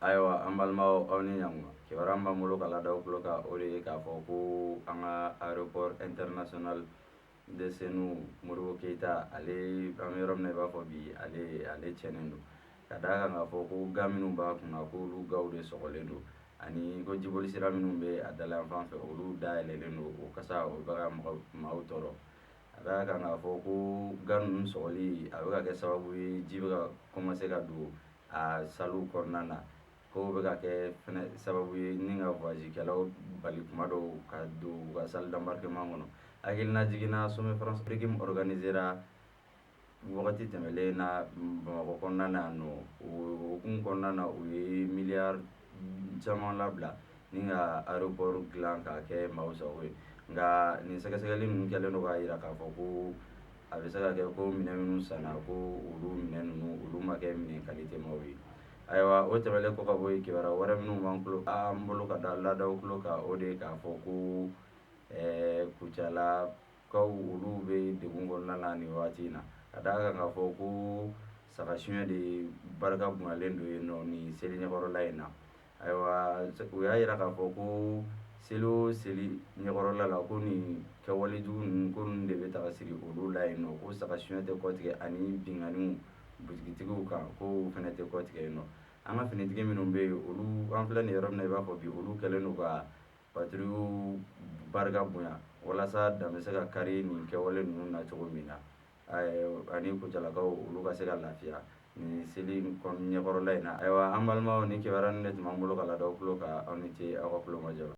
Ayiwa, an balimaw, aw ni ɲankuma. Kibaruya min b'an bolo ka ladaw tulo kan, o de ye k'a fɔ ko an ka aéroport international de Senu Modibo Keyita, ale, an bɛ yɔrɔ min na i b'a fɔ bi, ale tiɲɛnen don, ka d'a kan k'a fɔ ko gants minnu b'a kunna, k'olu gantw de sɔgɔlen don, ani ko jiboli sira minnu bɛ a dala fan fɛ, olu dayɛlɛlen don. O kasa, o bɛ ka maaw tɔɔrɔ. A d'a kan k'a fɔ ko gants ninnu sɔgɔli, a bɛ ka kɛ sababu ye ji bɛ ka commencer ka don a sallew kɔnɔna na, ko bɛ ka kɛ fɛnɛ sababu ye ni ka voyagekɛlaw bali kuma dɔw ka don u ka salle d'embarquement kɔnɔ. Hakilina jiginna, sommet France-Afrique organisera wagati tɛmɛlen na Bamakɔ kɔnɔna na yan nɔ, o hukumu kɔnɔna na, u ye miliyari caman labila ni ka aéroport dilan k'a kɛ maaw sago ye. Nka nin sɛgɛsɛgɛli ninnu kɛlen don k'a jira k'a fɔ ko a bɛ se ka kɛ ko minɛn minnu sanna, ko olu minɛn ninnu, olu ma kɛ minɛn qualité maw ye. Ayiwa, o tɛmɛnen kɔ ka bɔ yen, kibaruya wɛrɛ minnu b'an tulo an bolo ka da ladaw tulo kan, o de ye k'a fɔ ko Kucalakaw, olu bɛ degun kɔnɔna na nin waati in na, ka d'a kan k'a fɔ ko saga suɲɛ de barika bonyalen don yen nɔ nin seli ɲɛkɔrɔla in na. Ayiwa, u y'a jira k'a fɔ ko seli o seli ɲɛkɔrɔla la, ko nin kɛwale jugu ninnu, ko ninnu de bɛ taga siri olu la yen nɔ, ko saga suɲɛ tɛ kɔtigɛ, ani binkanniw butigitigiw kan, ko fɛnɛ tɛ kɔtigɛ yen nɔ. An ka finitigi minnu bɛ yen, olu, an filɛ nin yɔrɔ min na i b'a fɔ bi, olu kɛlen don ka patrouille barika bonya walasa dan bɛ se ka kari nin kɛwale ninnu na cogo min na, ani Kucalakaw, olu ka se ka lafiya nin seli ɲɛkɔrɔla in na. Ayiwa, an balimaw, ni kibaruya ninnu de tun b'an bolo ka ladaw tulo kan. Aw ni ce aw ka tulo majɔ la.